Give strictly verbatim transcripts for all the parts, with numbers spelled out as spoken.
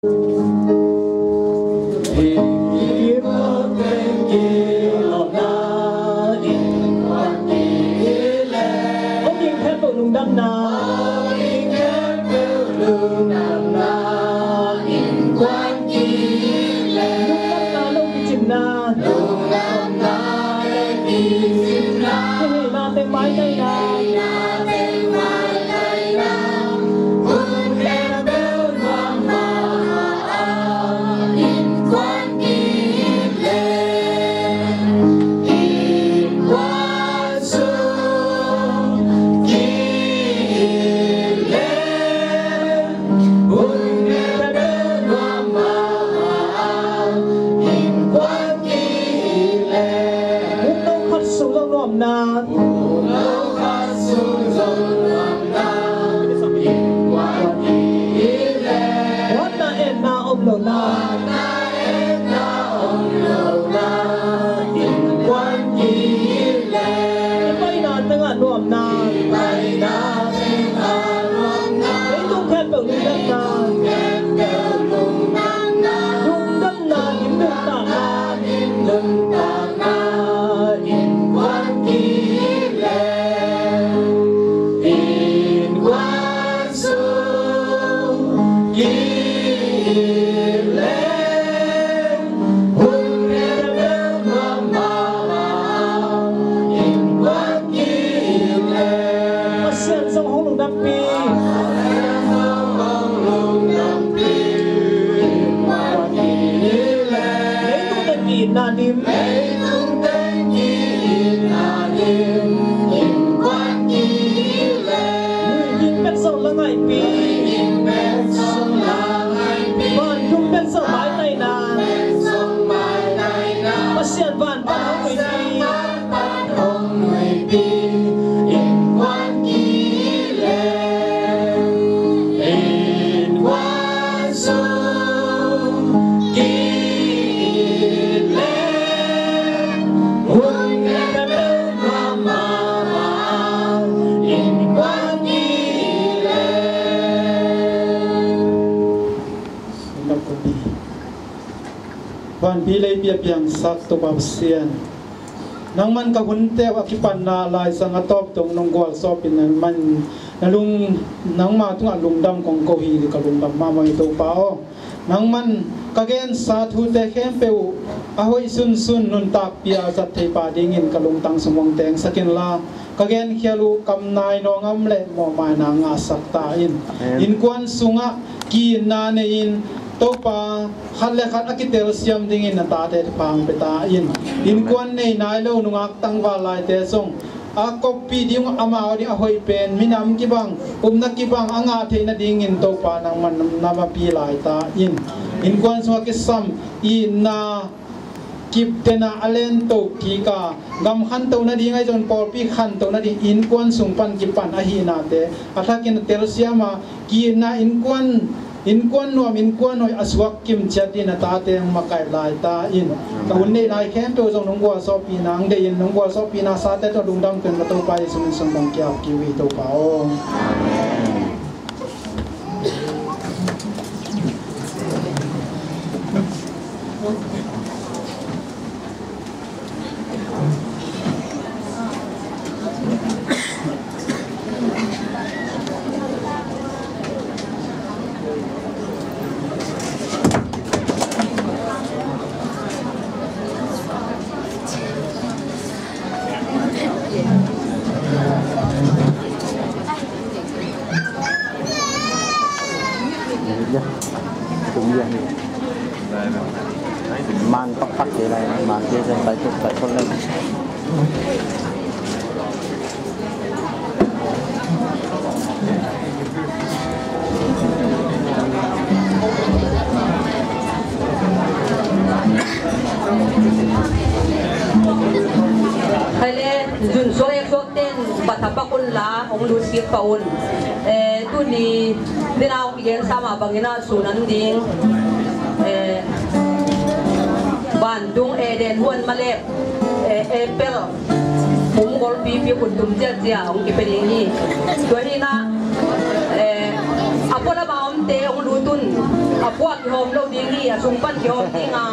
Hong ging khempeuh lungdamna. Lungdamna, lungdamna, lungdamna. Kiheina teng maitaina. Hong lo khat sung lo nuamna. Hong lo khat sung lo nuamna. Huatna etna om lohna. Huatna etna om lohna. Innkuan kihilh leh. Kipaina tengah nuamna. Kipaina tengah nuamna. Leitung khempeuh lungdamna. Leitung khempeuh lungdamna. Lungdamna, lim nuntakna. Lim nuntakna. Innkuan kihilh leh, innkuan sung kihilh leh, hun bel nuam mahmah, innkuan kihilh leh. Pasian zong hong lungdampih. Pasian zong hong lungdampih. Innkuan kihilh leh. Leitung teng ki-itna dim. Leitung teng ki-itna dim. Innkuan kihilh leh. Nuihging bek zong la ngaihpih. Nuihging bek zong la ngaihpih. Vantung bek zong maitaina. Vantung bek zong maitaina. Pasian van pan hong nuihpih. Pasian van pan hong nuihpih. Innkuan kihilh leh. Innkuan sung kihilh leh, hun bel nuam mahmah, innkuan kihilh leh. Vanpi leipi a piangsak Topa Pasian, nangman ka hunte uh a kipanna laizang a tawp dong nong gualzawhpih nangman, na lung, nangma tungah lungdam kong ko hi, ka lungdam mahmah hi Topa aw. Nangman ka gensa thute khempeuh uh a hoih sunsun nuntakpih a zat thei pah dingin ka lungtang sung hong tengsak inla, ka genkhial uh kam nai nawngam le mawhmaina ngahsak ta in. Amen. Innkuan sungah ki-itna nei-in Topa, khat le khat a kitelsiam dingin na tate thupha hong pia ta in. Innkuan nei nai lo nungak tangval laite zong a koppih ding uh, amau ding a hoih pen minam kibang, upna kibang a ngah theih nadingin Topa nangman na mapih lai ta in. Innkuan sungah kisam itna kiptena a lento kik a, gam khanto nading ahi zongin pawlpi khanto nading innkuan sung pan kipan ahihnate a thakin a telsiam a, ki-itna innkuan, innkuan nuam, innkuan hoih a suak kim ciat dingin na tate hong makaih lai ta in. Ka hun neih lai khempeuh zong nong gualzawhpihna hong deih in, nong gualzawhpihna sate tawh lungdam kei in, ka Topa Jesu min suang kong ki-ap kik uh hi Topa aw. Man pakpak kei lai, man kei zong tai tuk, tai tuk lai. Khai le, zun suak ek suak ten, pathapak un la, hong lut kik pah un. Eh, tuni, nina hong kigen sa mah bangin a sun an ding. Eh, vantung Eden huan malep, eh, apple, um golpipi, ut tum ziazia hong kipia ding hi. Tua hi na, eh, a pualam a om te hong lut un, a puak kihawm lo ding hi, a sung pan kihawm ding a,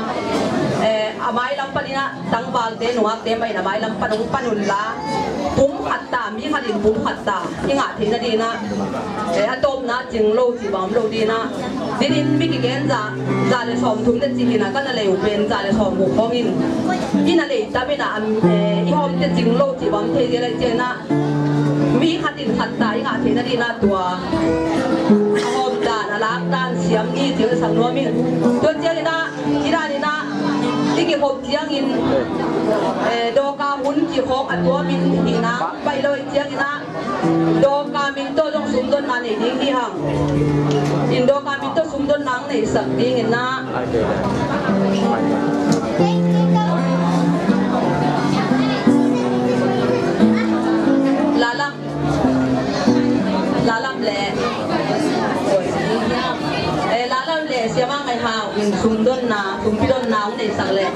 eh, a mailam panin ah tangvalte nungakte mah in a mailam pan hong pan unla, pum khat ta, mi khat in pum khat ta i ngah theih nading ah, eh, a tawpna cing lo cih bang om lo ding ah, dinin mi kigen za, za le sawm thum le cih in ah ka na lei uh pen za le sawm guk khawng in, i na lei tam in ah, am, eh, i hawmte cing lo cih bang om thei zel ahih ciangin ah, mi khat in khat ta i ngah theih nading ah tua a hawm dan, a lak dan siam ni cih ka sak nuam ing. Tua ciangin ah, i dan in ah i kikhop ciangin, eh, dawka hun kikhawk a tuam in hihna baih lo ahih ciangin ah, dawka min tawh zong sumdonna nei ding hi hang. In dawka min tawh sumdonna hong neihsak ding in ah, Lalam, Lalam le, eh, Lalam le Siama Ngai Hau in sumdonna, sumpidonna hong neihsak leh,